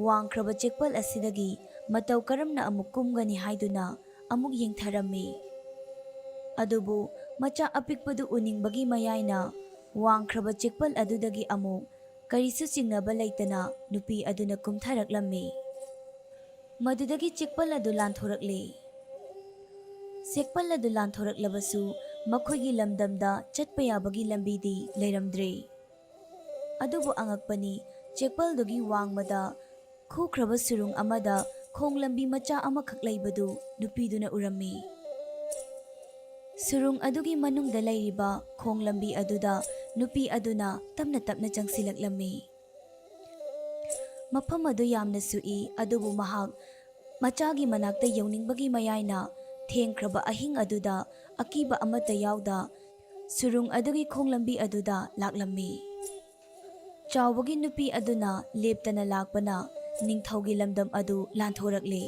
ꯋꯥꯡꯈ꯭ꯔꯕ ꯆꯦꯛꯄꯜ ꯑꯁꯤꯗꯒꯤ ꯃꯇꯧ ꯀꯔꯝꯅ ꯑꯃꯨꯛ ꯀꯨꯝꯒꯅꯤ ꯍꯥꯏꯗꯨꯅ ꯑꯃꯨꯛ ꯌꯦꯡꯊꯔꯝꯃꯤ꯫ ꯑꯗꯨꯕꯨ ꯃꯆꯥ ꯑꯄꯤꯛꯄꯗꯨ ꯎꯅꯤꯡꯕꯒꯤ ꯃꯌꯥꯏꯅ ꯋꯥꯡꯈ꯭ꯔꯕ ꯆꯦꯛꯄꯜ ꯑꯗꯨꯗꯒꯤ ꯑꯃꯨꯛ ꯀꯔꯤꯁꯨ ꯆꯤꯡꯅꯕ ꯂꯩꯇꯅ ꯅꯨꯄꯤ ꯑꯗꯨꯅ ꯀꯨꯝꯊꯔꯛꯂꯝꯃꯤ꯫ ꯃꯗꯨꯗꯒꯤ ꯆꯦꯛꯄꯜ ꯑꯗꯨ ꯂꯥꯟꯊꯣꯔꯛꯂꯦ꯫ ꯆꯦꯛꯄꯜ ꯑꯗꯨ ꯂꯥꯟꯊꯣꯔꯛꯂꯕꯁꯨ ꯃꯈꯣꯏꯒꯤ ꯂꯝꯗꯝꯗ ꯆꯠꯄ ꯌꯥꯕꯒꯤ ꯂꯝꯕꯤꯗꯤ ꯂꯩꯔꯝꯗ꯭ꯔꯦ꯫ ꯑꯗꯨꯕꯨ ꯑꯉꯛꯄꯅꯤ, ꯆꯦꯛꯄꯜꯗꯨꯒꯤ ꯋꯥꯡꯃꯗ ꯈꯨꯈ꯭ꯔꯕ ꯁꯨꯔꯨꯡ ꯑꯃꯗ ꯈꯣꯡ ꯂꯝꯕꯤ ꯃꯆꯥ ꯑꯃꯈꯛ ꯂꯩꯕꯗꯨ ꯅꯨꯄꯤꯗꯨꯅ ꯎꯔꯝꯃꯤ꯫ ꯁꯨꯔꯨꯡ ꯑꯗꯨꯒꯤ ꯃꯅꯨꯡꯗ ꯂꯩꯔꯤꯕ ꯈꯣꯡ ꯂꯝꯕꯤ ꯑꯗꯨꯗ ꯅꯨꯄꯤ ꯑꯗꯨꯅ ꯇꯞꯅ ꯇꯞꯅ ꯆꯪꯁꯤꯜꯂꯛꯂꯝꯃꯤ꯫ ꯃꯐꯝ ꯑꯗꯨ ꯌꯥꯝꯅ ꯁꯨꯛꯏ, ꯑꯗꯨꯕꯨ ꯃꯍꯥꯛ ꯃꯆꯥꯒꯤ ꯃꯅꯥꯛꯇ ꯌꯧꯅꯤꯡꯕꯒꯤ ꯃꯌꯥꯏꯅ ꯊꯦꯡꯈ꯭ꯔꯕ ꯑꯍꯤꯡ ꯑꯗꯨꯗ ꯑꯀꯤꯕ ꯑꯃꯠꯇ ꯌꯥꯎꯗ ꯁꯨꯔꯨꯡ ꯑꯗꯨꯒꯤ ꯈꯣꯡꯂꯝꯕꯤ ꯑꯗꯨꯗ ꯂꯥꯛꯂꯝꯃꯤ꯫ ꯆꯥꯎꯕꯒꯤ ꯅꯨꯄꯤ ꯑꯗꯨꯅ ꯂꯦꯞꯇꯅ ꯂꯥꯛꯄꯅ ꯅꯤꯡꯊꯧꯒꯤ ꯂꯝꯗꯝ ꯑꯗꯨ ꯂꯥꯟꯊꯣꯔꯛꯂꯦ꯫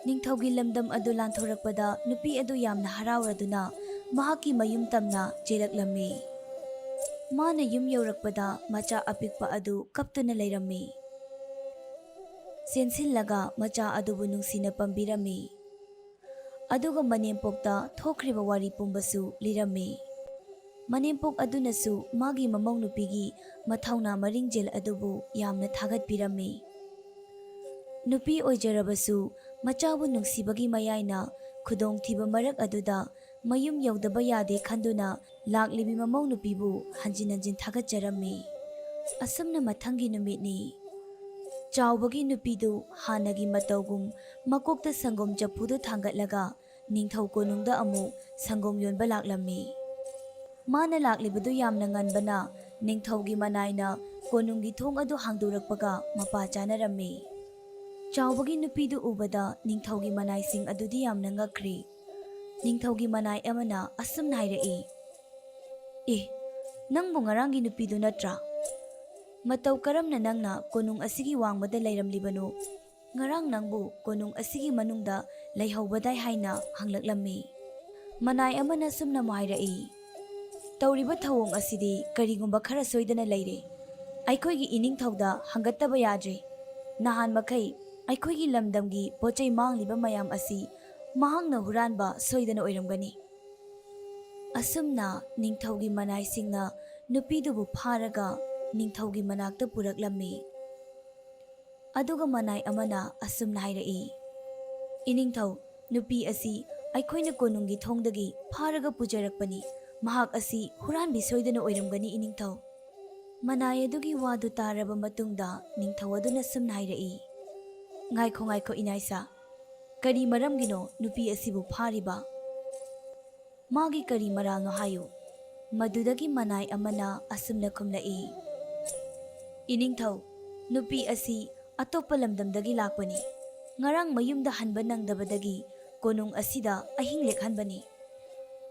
ꯅꯤꯡꯊꯧꯒꯤ ꯂꯝꯗꯝ ꯑꯗꯨ ꯂꯥꯟꯊꯣꯔꯛꯄꯗ ꯅꯨꯄꯤ ꯑꯗꯨ ꯌꯥꯝꯅ ꯍꯔꯥꯎꯔꯗꯨꯅ ꯃꯍꯥꯛꯀꯤ ꯃꯌꯨꯝ ꯇꯝꯅ ꯆꯦꯜꯂꯛꯂꯝꯃꯤ꯫ ꯃꯥꯅ ꯌꯨꯝ ꯌꯧꯔꯛꯄꯗ ꯃꯆꯥ ꯑꯄꯤꯛꯄ ꯑꯗꯨ ꯀꯞꯇꯨꯅ ꯂꯩꯔꯝꯃꯤ꯫ ꯆꯦꯟꯁꯤꯜꯂꯒ ꯃꯆꯥ ꯑꯗꯨꯕꯨ ꯅꯨꯡꯁꯤꯅ ꯄꯝꯕꯤꯔꯝꯃꯤ꯫ ꯑꯗꯨꯒ ꯃꯅꯦꯝꯄꯣꯛꯇ ꯊꯣꯛꯈ꯭ꯔꯤꯕ ꯋꯥꯔꯤ ꯄꯨꯝꯕꯁꯨ ꯂꯤꯔꯝꯃꯤ꯫ ꯃꯅꯦꯝꯄꯣꯛ ꯑꯗꯨꯅꯁꯨ ꯃꯥꯒꯤ ꯃꯃꯧ ꯅꯨꯄꯤꯒꯤ ꯃꯊꯧꯅꯥ ꯃꯔꯤꯡꯖꯦꯜ ꯑꯗꯨꯕꯨ ꯌꯥꯝꯅ ꯊꯥꯒꯠꯄꯤꯔꯝꯃꯤ꯫ ꯅꯨꯄꯤ ꯑꯣꯏꯖꯔꯕꯁꯨ ꯃꯆꯥꯕꯨ ꯅꯨꯡꯁꯤꯕꯒꯤ ꯃꯌꯥꯏꯅ ꯈꯨꯗꯣꯡꯊꯤꯕ ꯃꯔꯛ ꯑꯗꯨꯗ ꯃꯌꯨꯝ ꯌꯧꯗꯕ ꯌꯥꯗꯦ ꯈꯟꯗꯨꯅ ꯂꯥꯛꯂꯤꯕꯤ ꯃꯃꯧ ꯅꯨꯄꯤꯕꯨ ꯍꯟꯖꯤꯟ ꯍꯟꯖꯤꯟ ꯊꯥꯒꯠꯆꯔꯝꯃꯤ꯫ ꯑꯁꯨꯝꯅ ꯃꯊꯪꯒꯤ ꯅꯨꯃꯤꯠꯅꯤ꯫ ꯆꯥꯎꯕꯒꯤ ꯅꯨꯄꯤꯗꯨ ꯍꯥꯟꯅꯒꯤ ꯃꯇꯧꯒꯨꯝ ꯃꯀꯣꯛꯇ ꯁꯪꯒꯣꯝ ꯆꯐꯨꯗꯨ ꯊꯥꯡꯒꯠꯂꯒ ꯅꯤꯡꯊꯧ ꯀꯣꯅꯨꯡꯗ ꯑꯃꯨꯛ ꯁꯪꯒꯣꯝ ꯌꯣꯟꯕ ꯂꯥꯛꯂꯝꯃꯤ꯫ ꯃꯥꯅ ꯂꯥꯛꯂꯤꯕꯗꯨ ꯌꯥꯝꯅ ꯉꯟꯕꯅ ꯅꯤꯡꯊꯧꯒꯤ ꯃꯅꯥꯏꯅ ꯀꯣꯅꯨꯡꯒꯤ ꯊꯣꯡ ꯑꯗꯨ ꯍꯥꯡꯗꯣꯔꯛꯄꯒ ꯃꯄꯥ ꯆꯥꯅꯔꯝꯃꯤ꯫ ꯆꯥꯎꯕꯒꯤ ꯅꯨꯄꯤꯗꯨ ꯎꯕꯗ ꯅꯤꯡꯊꯧꯒꯤ ꯃꯅꯥꯏꯁꯤꯡ ꯑꯗꯨꯗꯤ ꯌꯥꯝꯅ ꯉꯛꯈ꯭ꯔꯤ꯫ ꯅꯤꯡꯊꯧꯒꯤ ꯃꯅꯥꯏ ꯑꯃꯅ ꯑꯁꯨꯝꯅ ꯍꯥꯏꯔꯛꯏ, "ꯑꯦ, ꯅꯪꯕꯨ ꯉꯔꯥꯡꯒꯤ ꯅꯨꯄꯤꯗꯨ ꯅꯠꯇ꯭ꯔꯥ? ꯃꯇꯧ ꯀꯔꯝꯅ ꯅꯪꯅ ꯀꯣꯅꯨꯡ ꯑꯁꯤꯒꯤ ꯋꯥꯡꯃꯗ ꯂꯩꯔꯝꯂꯤꯕꯅꯣ? ꯉꯔꯥꯡ ꯅꯪꯕꯨ ꯀꯣꯅꯨꯡ ꯑꯁꯤꯒꯤ ꯃꯅꯨꯡꯗ ꯂꯩꯍꯧꯕꯗꯥꯏ?" ꯍꯥꯏꯅ ꯍꯪꯂꯛꯂꯝꯃꯤ꯫ ꯃꯅꯥꯏ ꯑꯃꯅ ꯁꯨꯝꯅ ꯍꯥꯏꯔꯛꯏ, "ꯇꯧꯔꯤꯕ ꯊꯧꯑꯣꯡ ꯑꯁꯤꯗꯤ ꯀꯔꯤꯒꯨꯝꯕ ꯈꯔ ꯁꯣꯏꯗꯅ ꯂꯩꯔꯦ꯫ ꯑꯩꯈꯣꯏꯒꯤ ꯏꯅꯤꯡꯊꯧꯗ ꯍꯪꯒꯠꯇꯕ ꯌꯥꯗ꯭ꯔꯦ꯫ ꯅꯍꯥꯟ ꯃꯈꯩ ꯑꯩꯈꯣꯏꯒꯤ ꯂꯝꯗꯝꯒꯤ ꯄꯣꯠꯆꯩ ꯃꯥꯡꯂꯤꯕ ꯃꯌꯥꯝ ꯑꯁꯤ ꯃꯍꯥꯛꯅ ꯍꯨꯔꯥꯟꯕ ꯁꯣꯏꯗꯅ ꯑꯣꯏꯔꯝꯒꯅꯤ꯫" ꯑꯁꯨꯝꯅ ꯅꯤꯡꯊꯧꯒꯤ ꯃꯅꯥꯏꯁꯤꯡꯅ ꯅꯨꯄꯤꯗꯨꯕꯨ ꯐꯥꯔꯒ ꯅꯤꯡꯊꯧꯒꯤ ꯃꯅꯥꯛꯇ ꯄꯨꯔꯛꯂꯝꯃꯤ꯫ ꯑꯗꯨꯒ ꯃꯅꯥꯏ ꯑꯃꯅ ꯑꯁꯨꯝꯅ ꯍꯥꯏꯔꯛꯏ, "ꯏꯅꯤꯡꯊꯧ, ꯅꯨꯄꯤ ꯑꯁꯤ ꯑꯩꯈꯣꯏꯅ ꯀꯣꯅꯨꯡꯒꯤ ꯊꯣꯡꯗꯒꯤ ꯐꯥꯔꯒ ꯄꯨꯖꯔꯛꯄꯅꯤ꯫ ꯃꯍꯥꯛ ꯑꯁꯤ ꯍꯨꯔꯥꯟꯕꯤ ꯁꯣꯏꯗꯅ ꯑꯣꯏꯔꯝꯒꯅꯤ, ꯏꯅꯤꯡꯊꯧ꯫" ꯃꯅꯥꯏ ꯑꯗꯨꯒꯤ ꯋꯥꯗꯨ ꯇꯥꯔꯕ ꯃꯇꯨꯡꯗ ꯅꯤꯡꯊꯧ ꯑꯗꯨꯅ ꯁꯨꯝꯅ ꯍꯥꯏꯔꯛꯏ, "ꯉꯥꯏꯈꯣ, ꯉꯥꯏꯈꯣ, ꯏꯅꯥꯏꯁꯥ꯫ ꯀꯔꯤ ꯃꯔꯝꯒꯤꯅꯣ ꯅꯨꯄꯤ ꯑꯁꯤꯕꯨ ꯐꯥꯔꯤꯕ? ꯃꯥꯒꯤ ꯀꯔꯤ ꯃꯔꯥꯜꯅꯣ ꯍꯥꯏꯌꯨ꯫" ꯃꯗꯨꯗꯒꯤ ꯃꯅꯥꯏ ꯑꯃꯅ ꯑꯁꯨꯝꯅ ꯈꯨꯝꯂꯛꯏ, "ꯏꯅꯤꯡꯊꯧ, ꯅꯨꯄꯤ ꯑꯁꯤ ꯑꯇꯣꯞꯄ ꯂꯝꯗꯝꯗꯒꯤ ꯂꯥꯛꯄꯅꯤ꯫ ꯉꯔꯥꯡ ꯃꯌꯨꯝꯗ ꯍꯟꯕ ꯅꯪꯗꯕꯗꯒꯤ ꯀꯣꯅꯨꯡ ꯑꯁꯤꯗ ꯑꯍꯤꯡ ꯂꯦꯛꯍꯟꯕꯅꯤ꯫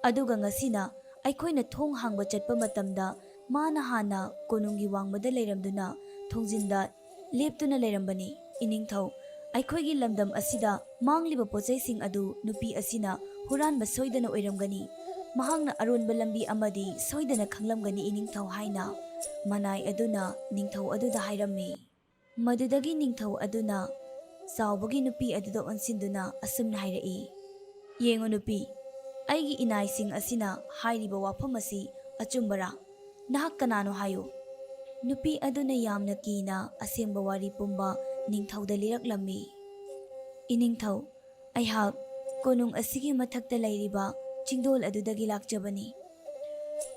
ꯑꯗꯨꯒ ꯉꯁꯤꯅ ꯑꯩꯈꯣꯏꯅ ꯊꯣꯡ ꯍꯥꯡꯕ ꯆꯠꯄ ꯃꯇꯝꯗ ꯃꯥꯅ ꯍꯥꯟꯅ ꯀꯣꯅꯨꯡꯒꯤ ꯋꯥꯡꯃꯗ ꯂꯩꯔꯝꯗꯨꯅ ꯊꯣꯡꯖꯤꯟꯗ ꯂꯦꯞꯇꯨꯅ ꯂꯩꯔꯝꯕꯅꯤ꯫ ꯏꯅꯤꯡꯊꯧ, ꯑꯩꯈꯣꯏꯒꯤ ꯂꯝꯗꯝ ꯑꯁꯤꯗ ꯃꯥꯡꯂꯤꯕ ꯄꯣꯠꯆꯩꯁꯤꯡ ꯑꯗꯨ ꯅꯨꯄꯤ ꯑꯁꯤꯅ ꯍꯨꯔꯥꯟꯕ ꯁꯣꯏꯗꯅ ꯑꯣꯏꯔꯝꯒꯅꯤ꯫ ꯃꯍꯥꯛꯅ ꯑꯔꯣꯟꯕ ꯂꯝꯕꯤ ꯑꯃꯗꯤ ꯁꯣꯏꯗꯅ ꯈꯪꯂꯝꯒꯅꯤ, ꯏꯅꯤꯡꯊꯧ" ꯍꯥꯏꯅ ꯃꯅꯥꯏ ꯑꯗꯨꯅ ꯅꯤꯡꯊꯧ ꯑꯗꯨꯗ ꯍꯥꯏꯔꯝꯃꯤ꯫ ꯃꯗꯨꯗꯒꯤ ꯅꯤꯡꯊꯧ ꯑꯗꯨꯅ ꯆꯥꯎꯕꯒꯤ ꯅꯨꯄꯤ ꯑꯗꯨꯗ ꯑꯣꯟꯁꯤꯟꯗꯨꯅ ꯑꯁꯨꯝꯅ ꯍꯥꯏꯔꯛꯏ, "ꯌꯦꯡꯉꯨ ꯅꯨꯄꯤ, ꯑꯩꯒꯤ ꯏꯅꯥꯏꯁꯤꯡ ꯑꯁꯤꯅ ꯍꯥꯏꯔꯤꯕ ꯋꯥꯐꯝ ꯑꯁꯤ ꯑꯆꯨꯝꯕꯔꯥ? ꯅꯍꯥꯛ ꯀꯅꯥꯅꯣ ꯍꯥꯏꯌꯨ?" ꯅꯨꯄꯤ ꯑꯗꯨꯅ ꯌꯥꯝꯅ ꯀꯤꯅ ꯑꯁꯦꯡꯕ ꯋꯥꯔꯤ ꯄꯨꯝꯕ ꯅꯤꯡꯊꯧꯗ ꯂꯤꯔꯛꯂꯝꯃꯤ꯫ "ꯏꯅꯤꯡꯊꯧ, ꯑꯩꯍꯥꯛ ꯀꯣꯅꯨꯡ ꯑꯁꯤꯒꯤ ꯃꯊꯛꯇ ꯂꯩꯔꯤꯕ ꯆꯤꯡꯗꯣꯜ ꯑꯗꯨꯗꯒꯤ ꯂꯥꯛꯆꯕꯅꯤ꯫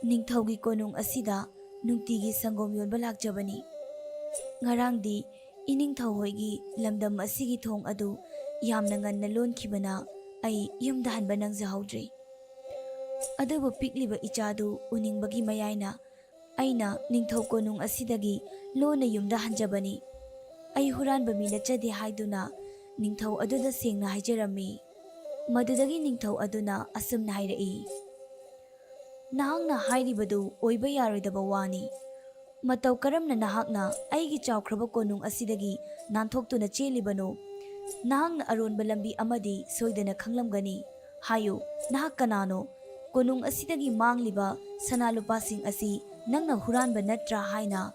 ꯅꯤꯡꯊꯧꯒꯤ ꯀꯣꯅꯨꯡ ꯑꯁꯤꯗ ꯅꯨꯡꯇꯤꯒꯤ ꯁꯪꯒꯣꯝ ꯌꯣꯟꯕ ꯂꯥꯛꯆꯕꯅꯤ꯫ ꯉꯔꯥꯡꯗꯤ ꯏꯅꯤꯡꯊꯧ ꯍꯣꯏꯒꯤ ꯂꯝꯗꯝ ꯑꯁꯤꯒꯤ ꯊꯣꯡ ꯑꯗꯨ ꯌꯥꯝꯅ ꯉꯟꯅ ꯂꯣꯟꯈꯤꯕꯅ ꯑꯩ ꯌꯨꯝꯗ ꯍꯟꯕ ꯅꯪꯖꯍꯧꯗ꯭ꯔꯦ꯫ ꯑꯗꯨꯕꯨ ꯄꯤꯛꯂꯤꯕ ꯏꯆꯥꯗꯨ ꯎꯅꯤꯡꯕꯒꯤ ꯃꯌꯥꯏꯅ ꯑꯩꯅ ꯅꯤꯡꯊꯧ ꯀꯣꯅꯨꯡ ꯑꯁꯤꯗꯒꯤ ꯂꯣꯟꯅ ꯌꯨꯝꯗ ꯍꯟꯖꯕꯅꯤ꯫ ꯑꯩ ꯍꯨꯔꯥꯟꯕ ꯃꯤ ꯅꯠꯆꯗꯦ" ꯍꯥꯏꯗꯨꯅ ꯅꯤꯡꯊꯧ ꯑꯗꯨꯗ ꯁꯦꯡꯅ ꯍꯥꯏꯖꯔꯝꯃꯤ꯫ ꯃꯗꯨꯗꯒꯤ ꯅꯤꯡꯊꯧ ꯑꯗꯨꯅ ꯑꯁꯨꯝꯅ ꯍꯥꯏꯔꯛꯏ, "ꯅꯍꯥꯛꯅ ꯍꯥꯏꯔꯤꯕꯗꯨ ꯑꯣꯏꯕ ꯌꯥꯔꯣꯏꯗꯕ ꯋꯥꯅꯤ꯫ ꯃꯇꯧ ꯀꯔꯝꯅ ꯅꯍꯥꯛꯅ ꯑꯩꯒꯤ ꯆꯥꯎꯈ꯭ꯔꯕ ꯀꯣꯅꯨꯡ ꯑꯁꯤꯗꯒꯤ ꯅꯥꯟꯊꯣꯛꯇꯨꯅ ꯆꯦꯜꯂꯤꯕꯅꯣ? ꯅꯍꯥꯛꯅ ꯑꯔꯣꯟꯕ ꯂꯝꯕꯤ ꯑꯃꯗꯤ ꯁꯣꯏꯗꯅ ꯈꯪꯂꯝꯒꯅꯤ꯫ ꯍꯥꯏꯌꯨ, ꯅꯍꯥꯛ ꯀꯅꯥꯅꯣ? ꯀꯣꯅꯨꯡ ꯑꯁꯤꯗꯒꯤ ꯃꯥꯡꯂꯤꯕ ꯁꯅꯥ ꯂꯨꯄꯥꯁꯤꯡ ꯑꯁꯤ ꯅꯪꯅ ꯍꯨꯔꯥꯟꯕ ꯅꯠꯇ꯭ꯔꯥ?" ꯍꯥꯏꯅ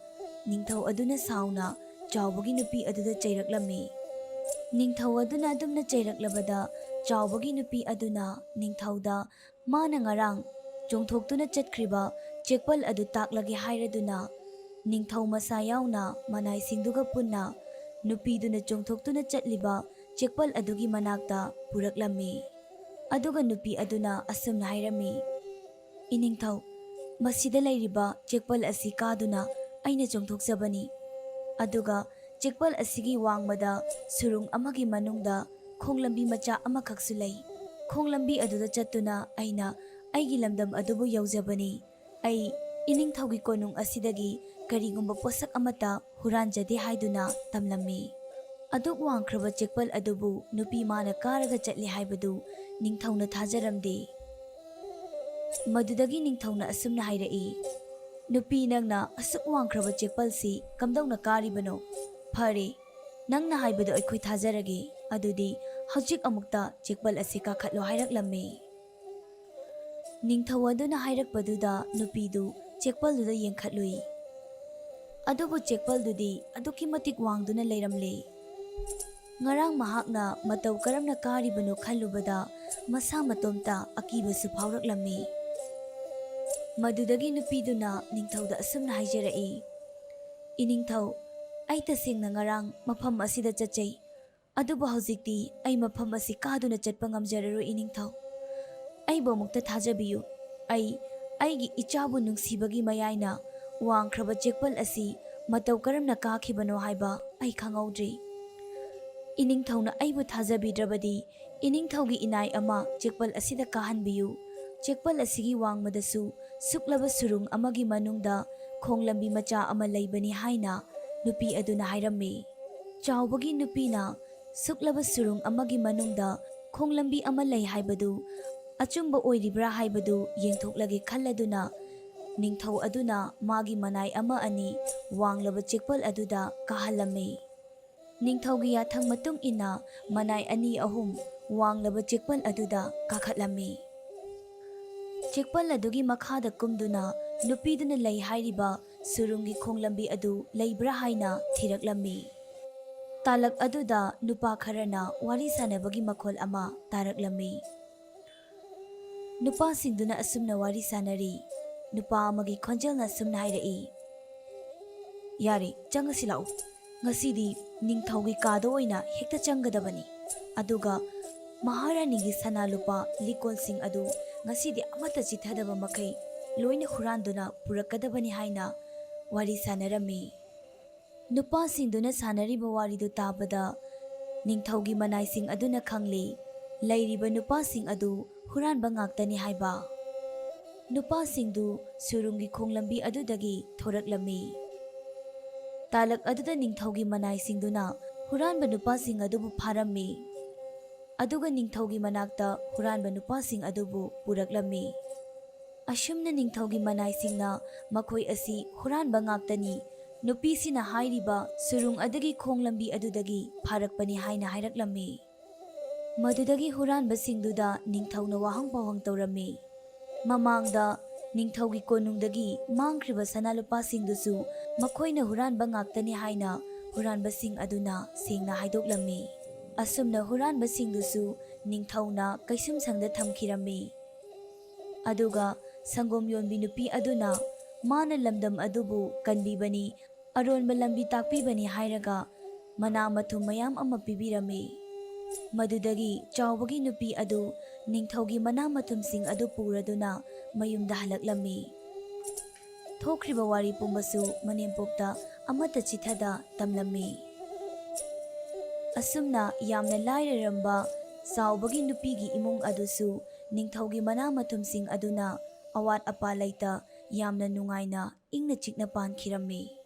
ꯅꯤꯡꯊꯧ ꯑꯗꯨꯅ ꯁꯥꯎꯅ ꯆꯥꯎꯕꯒꯤ ꯅꯨꯄꯤ ꯑꯗꯨꯗ ꯆꯩꯔꯛꯂꯝꯃꯤ꯫ ꯅꯤꯡꯊꯧ ꯑꯗꯨꯅ ꯑꯗꯨꯝꯅ ꯆꯩꯔꯛꯂꯕꯗ, ꯆꯥꯎꯕꯒꯤ ꯅꯨꯄꯤ ꯑꯗꯨꯅ ꯅꯤꯡꯊꯧꯗ ꯃꯥꯅ ꯉꯔꯥꯡ ꯆꯣꯡꯊꯣꯛꯇꯨꯅ ꯆꯠꯈ꯭ꯔꯤꯕ ꯆꯦꯛꯄꯜ ꯑꯗꯨ ꯇꯥꯛꯂꯒꯦ ꯍꯥꯏꯔꯗꯨꯅ, ꯅꯤꯡꯊꯧ ꯃꯁꯥ ꯌꯥꯎꯅ ꯃꯅꯥꯏꯁꯤꯡꯗꯨꯒ ꯄꯨꯟꯅ ꯅꯨꯄꯤꯗꯨꯅ ꯆꯣꯡꯊꯣꯛꯇꯨꯅ ꯆꯠꯂꯤꯕ ꯆꯦꯛꯄꯜ ꯑꯗꯨꯒꯤ ꯃꯅꯥꯛꯇ ꯄꯨꯔꯛꯂꯝꯃꯤ꯫ ꯑꯗꯨꯒ ꯅꯨꯄꯤ ꯑꯗꯨꯅ ꯑꯁꯨꯝꯅ ꯍꯥꯏꯔꯝꯃꯤ, "ꯏꯅꯤꯡꯊꯧ, ꯃꯁꯤꯗ ꯂꯩꯔꯤꯕ ꯆꯦꯛꯄꯜ ꯑꯁꯤ ꯀꯥꯗꯨꯅ ꯑꯩꯅ ꯆꯣꯡꯊꯣꯛꯆꯕꯅꯤ꯫ ꯑꯗꯨꯒ ꯆꯦꯛꯄꯜ ꯑꯁꯤꯒꯤ ꯋꯥꯡꯃꯗ ꯁꯨꯔꯨꯡ ꯑꯃꯒꯤ ꯃꯅꯨꯡꯗ ꯈꯣꯡꯂꯝꯕꯤ ꯃꯆꯥ ꯑꯃꯈꯛꯁꯨ ꯂꯩ꯫ ꯈꯣꯡꯂꯝꯕꯤ ꯑꯗꯨꯗ ꯆꯠꯇꯨꯅ ꯑꯩꯅ ꯑꯩꯒꯤ ꯂꯝꯗꯝ ꯑꯗꯨꯕꯨ ꯌꯧꯖꯕꯅꯤ꯫ ꯑꯩ ꯏꯅꯤꯡꯊꯧꯒꯤ ꯀꯣꯅꯨꯡ ꯑꯁꯤꯗꯒꯤ ꯀꯔꯤꯒꯨꯝꯕ ꯄꯣꯠꯁꯛ ꯑꯃꯠꯇ ꯍꯨꯔꯥꯟꯖꯗꯦ" ꯍꯥꯏꯗꯨꯅ ꯇꯝꯂꯝꯃꯤ꯫ ꯑꯗꯨꯛ ꯋꯥꯡꯈ꯭ꯔꯕ ꯆꯦꯛꯄꯜ ꯑꯗꯨꯕꯨ ꯅꯨꯄꯤ ꯃꯥꯅ ꯀꯥꯔꯒ ꯆꯠꯂꯤ ꯍꯥꯏꯕꯗꯨ ꯅꯤꯡꯊꯧꯅ ꯊꯥꯖꯔꯝꯗꯦ꯫ ꯃꯗꯨꯗꯒꯤ ꯅꯤꯡꯊꯧꯅ ꯑꯁꯨꯝꯅ ꯍꯥꯏꯔꯛꯏ, "ꯅꯨꯄꯤ, ꯅꯪꯅ ꯑꯁꯨꯛ ꯋꯥꯡꯈ꯭ꯔꯕ ꯆꯦꯛꯄꯜꯁꯤ ꯀꯝꯗꯧꯅ ꯀꯥꯔꯤꯕꯅꯣ? ꯐꯔꯦ, ꯅꯪꯅ ꯍꯥꯏꯕꯗꯨ ꯑꯩꯈꯣꯏ ꯊꯥꯖꯔꯒꯦ꯫ ꯑꯗꯨꯗꯤ ꯍꯧꯖꯤꯛ ꯑꯃꯨꯛꯇ ꯆꯦꯛꯄꯜ ꯑꯁꯤ ꯀꯥꯈꯠꯂꯣ" ꯍꯥꯏꯔꯛꯂꯝꯃꯤ꯫ ꯅꯤꯡꯊꯧ ꯑꯗꯨꯅ ꯍꯥꯏꯔꯛꯄꯗꯨꯗ ꯅꯨꯄꯤꯗꯨ ꯆꯦꯛꯄꯜꯗꯨꯗ ꯌꯦꯡꯈꯠꯂꯨꯏ꯫ ꯑꯗꯨꯕꯨ ꯆꯦꯛꯄꯜꯗꯨꯗꯤ ꯑꯗꯨꯛꯀꯤ ꯃꯇꯤꯛ ꯋꯥꯡꯗꯨꯅ ꯂꯩꯔꯝꯂꯦ꯫ ꯉꯔꯥꯡ ꯃꯍꯥꯛꯅ ꯃꯇꯧ ꯀꯔꯝꯅ ꯀꯥꯔꯤꯕꯅꯣ ꯈꯜꯂꯨꯕꯗ ꯃꯁꯥ ꯃꯇꯣꯝꯇ ꯑꯀꯤꯕꯁꯨ ꯐꯥꯎꯔꯛꯂꯝꯃꯤ꯫ ꯃꯗꯨꯗꯒꯤ ꯅꯨꯄꯤꯗꯨꯅ ꯅꯤꯡꯊꯧꯗ ꯑꯁꯨꯝꯅ ꯍꯥꯏꯖꯔꯛꯏ, "ꯏꯅꯤꯡꯊꯧ, ꯑꯩ ꯇꯁꯦꯡꯅ ꯉꯔꯥꯡ ꯃꯐꯝ ꯑꯁꯤꯗ ꯆꯠꯆꯩ, ꯑꯗꯨꯕꯨ ꯍꯧꯖꯤꯛꯇꯤ ꯑꯩ ꯃꯐꯝ ꯑꯁꯤ ꯀꯥꯗꯨꯅ ꯆꯠꯄ ꯉꯝꯖꯔꯔꯣꯏ, ꯏꯅꯤꯡꯊꯧ꯫ ꯑꯩꯕꯨ ꯑꯃꯨꯛꯇ ꯊꯥꯖꯕꯤꯌꯨ꯫ ꯑꯩ ꯑꯩꯒꯤ ꯏꯆꯥꯕꯨ ꯅꯨꯡꯁꯤꯕꯒꯤ ꯃꯌꯥꯏꯅ ꯋꯥꯡꯈ꯭ꯔꯕ ꯆꯦꯛꯄꯜ ꯑꯁꯤ ꯃꯇꯧ ꯀꯔꯝꯅ ꯀꯥꯈꯤꯕꯅꯣ ꯍꯥꯏꯕ ꯑꯩ ꯈꯪꯍꯧꯗ꯭ꯔꯤ꯫ ꯏꯅꯤꯡꯊꯧꯅ ꯑꯩꯕꯨ ꯊꯥꯖꯕꯤꯗ꯭ꯔꯕꯗꯤ ꯏꯅꯤꯡꯊꯧꯒꯤ ꯏꯅꯥꯏ ꯑꯃ ꯆꯦꯛꯄꯜ ꯑꯁꯤꯗ ꯀꯥꯍꯟꯕꯤꯌꯨ꯫ ꯆꯦꯛꯄꯜ ꯑꯁꯤꯒꯤ ꯋꯥꯡꯃꯗꯁꯨ ꯁꯨꯛꯂꯕ ꯁꯨꯔꯨꯡ ꯑꯃꯒꯤ ꯃꯅꯨꯡꯗ ꯈꯣꯡꯂꯝꯕꯤ ꯃꯆꯥ ꯑꯃ ꯂꯩꯕꯅꯤ" ꯍꯥꯏꯅ ꯅꯨꯄꯤ ꯑꯗꯨꯅ ꯍꯥꯏꯔꯝꯃꯤ꯫ ꯆꯥꯎꯕꯒꯤ ꯅꯨꯄꯤꯅ ꯁꯨꯛꯂꯕ ꯁꯨꯔꯨꯡ ꯑꯃꯒꯤ ꯃꯅꯨꯡꯗ ꯈꯣꯡꯂꯝꯕꯤ ꯑꯃ ꯂꯩ ꯍꯥꯏꯕꯗꯨ ꯑꯆꯨꯝꯕ ꯑꯣꯏꯔꯤꯕ꯭ꯔꯥ ꯍꯥꯏꯕꯗꯨ ꯌꯦꯡꯊꯣꯛꯂꯒꯦ ꯈꯜꯂꯗꯨꯅ, ꯅꯤꯡꯊꯧ ꯑꯗꯨꯅ ꯃꯥꯒꯤ ꯃꯅꯥꯏ ꯑꯃ ꯑꯅꯤ ꯋꯥꯡꯂꯕ ꯆꯦꯛꯄꯜ ꯑꯗꯨꯗ ꯀꯥꯍꯜꯂꯝꯃꯤ꯫ ꯅꯤꯡꯊꯧꯒꯤ ꯌꯥꯊꯪ ꯃꯇꯨꯡ ꯏꯟꯅ ꯃꯅꯥꯏ ꯑꯅꯤ ꯑꯍꯨꯝ ꯋꯥꯡꯂꯕ ꯆꯦꯛꯄꯜ ꯑꯗꯨꯗ ꯀꯥꯈꯠꯂꯝꯃꯤ꯫ ꯆꯦꯛꯄꯜ ꯑꯗꯨꯒꯤ ꯃꯈꯥꯗ ꯀꯨꯝꯗꯨꯅ ꯅꯨꯄꯤꯗꯨꯅ ꯂꯩ ꯍꯥꯏꯔꯤꯕ ꯁꯨꯔꯨꯡꯒꯤ ꯈꯣꯡꯂꯝꯕꯤ ꯑꯗꯨ ꯂꯩꯕ꯭ꯔꯥ ꯍꯥꯏꯅ ꯊꯤꯔꯛꯂꯝꯃꯤ꯫ ꯇꯥꯂꯛ ꯑꯗꯨꯗ ꯅꯨꯄꯥ ꯈꯔꯅ ꯋꯥꯔꯤ ꯁꯥꯟꯅꯕꯒꯤ ꯃꯈꯣꯜ ꯑꯃ ꯇꯥꯔꯛꯂꯝꯃꯤ꯫ ꯅꯨꯄꯥꯁꯤꯡꯗꯨꯅ ꯑꯁꯨꯝꯅ ꯋꯥꯔꯤ ꯁꯥꯟꯅꯔꯤ꯫ ꯅꯨꯄꯥ ꯑꯃꯒꯤ ꯈꯣꯟꯖꯦꯜꯅ ꯑꯁꯨꯝꯅ ꯍꯥꯏꯔꯛꯏ, "ꯌꯥꯔꯦ, ꯆꯪꯉꯁꯤ ꯂꯥꯛꯎ꯫ ꯉꯁꯤꯗꯤ ꯅꯤꯡꯊꯧꯒꯤ ꯀꯥꯗ ꯑꯣꯏꯅ ꯍꯦꯛꯇ ꯆꯪꯒꯗꯕꯅꯤ꯫ ꯑꯗꯨꯒ ꯃꯍꯥꯔꯥꯅꯤꯒꯤ ꯁꯅꯥ ꯂꯨꯄꯥ ꯂꯤꯛꯀꯣꯟꯁꯤꯡ ꯑꯗꯨ ꯉꯁꯤꯗꯤ ꯑꯃꯠꯇ ꯆꯤꯠꯊꯗꯕ ꯃꯈꯩ ꯂꯣꯏꯅ ꯍꯨꯔꯥꯟꯗꯨꯅ ꯄꯨꯔꯛꯀꯗꯕꯅꯤ" ꯍꯥꯏꯅ ꯋꯥꯔꯤ ꯁꯥꯟꯅꯔꯝꯃꯤ꯫ ꯅꯨꯄꯥꯁꯤꯡꯗꯨꯅ ꯁꯥꯟꯅꯔꯤꯕ ꯋꯥꯔꯤꯗꯨ ꯇꯥꯕꯗ ꯅꯤꯡꯊꯧꯒꯤ ꯃꯅꯥꯏꯁꯤꯡ ꯑꯗꯨꯅ ꯈꯪꯂꯦ, ꯂꯩꯔꯤꯕ ꯅꯨꯄꯥꯁꯤꯡ ꯑꯗꯨ ꯍꯨꯔꯥꯟꯕ ꯉꯥꯛꯇꯅꯤ ꯍꯥꯏꯕ꯫ ꯅꯨꯄꯥꯁꯤꯡꯗꯨ ꯁꯨꯔꯨꯡꯒꯤ ꯈꯣꯡꯂꯝꯕꯤ ꯑꯗꯨꯗꯒꯤ ꯊꯣꯔꯛꯂꯝꯃꯤ꯫ ꯇꯥꯂꯛ ꯑꯗꯨꯗ ꯅꯤꯡꯊꯧꯒꯤ ꯃꯅꯥꯏꯁꯤꯡꯗꯨꯅ ꯍꯨꯔꯥꯟꯕ ꯅꯨꯄꯥꯁꯤꯡ ꯑꯗꯨꯕꯨ ꯐꯥꯔꯝꯃꯤ꯫ ꯑꯗꯨꯒ ꯅꯤꯡꯊꯧꯒꯤ ꯃꯅꯥꯛꯇ ꯍꯨꯔꯥꯟꯕ ꯅꯨꯄꯥꯁꯤꯡ ꯑꯗꯨꯕꯨ ꯄꯨꯔꯛꯂꯝꯃꯤ꯫ ꯑꯁꯨꯝꯅ ꯅꯤꯡꯊꯧꯒꯤ ꯃꯅꯥꯏꯁꯤꯡꯅ ꯃꯈꯣꯏ ꯑꯁꯤ ꯍꯨꯔꯥꯟꯕ ꯉꯥꯛꯇꯅꯤ, ꯅꯨꯄꯤꯁꯤꯅ ꯍꯥꯏꯔꯤꯕ ꯁꯨꯔꯨꯡ ꯑꯗꯨꯒꯤ ꯈꯣꯡ ꯂꯝꯕꯤ ꯑꯗꯨꯗꯒꯤ ꯐꯥꯔꯛꯄꯅꯤ ꯍꯥꯏꯅ ꯍꯥꯏꯔꯛꯂꯝꯃꯤ꯫ ꯃꯗꯨꯗꯒꯤ ꯍꯨꯔꯥꯟꯕꯁꯤꯡꯗꯨꯗ ꯅꯤꯡꯊꯧꯅ ꯋꯥꯍꯪ ꯄꯥꯎꯍꯪ ꯇꯧꯔꯝꯃꯤ꯫ ꯃꯃꯥꯡꯗ ꯅꯤꯡꯊꯧꯒꯤ ꯀꯣꯅꯨꯡꯗꯒꯤ ꯃꯥꯡꯈ꯭ꯔꯤꯕ ꯁꯅꯥ ꯂꯨꯄꯥꯁꯤꯡꯗꯨꯁꯨ ꯃꯈꯣꯏꯅ ꯍꯨꯔꯥꯟꯕ ꯉꯥꯛꯇꯅꯤ ꯍꯥꯏꯅ ꯍꯨꯔꯥꯟꯕꯁꯤꯡ ꯑꯗꯨꯅ ꯁꯦꯡꯅ ꯍꯥꯏꯗꯣꯛꯂꯝꯃꯤ꯫ ꯑꯁꯨꯝꯅ ꯍꯨꯔꯥꯟꯕꯁꯤꯡꯗꯨꯁꯨ ꯅꯤꯡꯊꯧꯅ ꯀꯩꯁꯨꯝꯁꯪꯗ ꯊꯝꯈꯤꯔꯝꯃꯤ꯫ ꯑꯗꯨꯒ ꯁꯪꯒꯣꯝ ꯌꯣꯟꯕꯤ ꯅꯨꯄꯤ ꯑꯗꯨꯅ ꯃꯥꯅ ꯂꯝꯗꯝ ꯑꯗꯨꯕꯨ ꯀꯟꯕꯤꯕꯅꯤ, ꯑꯔꯣꯟꯕ ꯂꯝꯕꯤ ꯇꯥꯛꯄꯤꯕꯅꯤ ꯍꯥꯏꯔꯒ ꯃꯅꯥ ꯃꯊꯨꯝ ꯃꯌꯥꯝ ꯑꯃ ꯄꯤꯕꯤꯔꯝꯃꯤ꯫ ꯃꯗꯨꯗꯒꯤ ꯆꯥꯎꯕꯒꯤ ꯅꯨꯄꯤ ꯑꯗꯨ ꯅꯤꯡꯊꯧꯒꯤ ꯃꯅꯥ ꯃꯊꯨꯝꯁꯤꯡ ꯑꯗꯨ ꯄꯨꯔꯗꯨꯅ ꯃꯌꯨꯝꯗ ꯍꯜꯂꯛꯂꯝꯃꯤ꯫ ꯊꯣꯛꯈ꯭ꯔꯤꯕ ꯋꯥꯔꯤ ꯄꯨꯝꯕꯁꯨ ꯃꯅꯦꯝꯄꯣꯛꯇ ꯑꯃꯠꯇ ꯆꯤꯊꯗ ꯇꯝꯂꯝꯃꯤ꯫ ꯑꯁꯨꯝꯅ ꯌꯥꯝꯅ ꯂꯥꯏꯔꯔꯝꯕ ꯆꯥꯎꯕꯒꯤ ꯅꯨꯄꯤꯒꯤ ꯏꯃꯨꯡ ꯑꯗꯨꯁꯨ ꯅꯤꯡꯊꯧꯒꯤ ꯃꯅꯥ ꯃꯊꯨꯝꯁꯤꯡ ꯑꯗꯨꯅ ꯑꯋꯥꯠ ꯑꯄꯥ ꯂꯩꯇ ꯌꯥꯝꯅ ꯅꯨꯡꯉꯥꯏꯅ ꯏꯪꯅ ꯆꯤꯛꯅ ꯄꯥꯟꯈꯤꯔꯝꯃꯤ꯫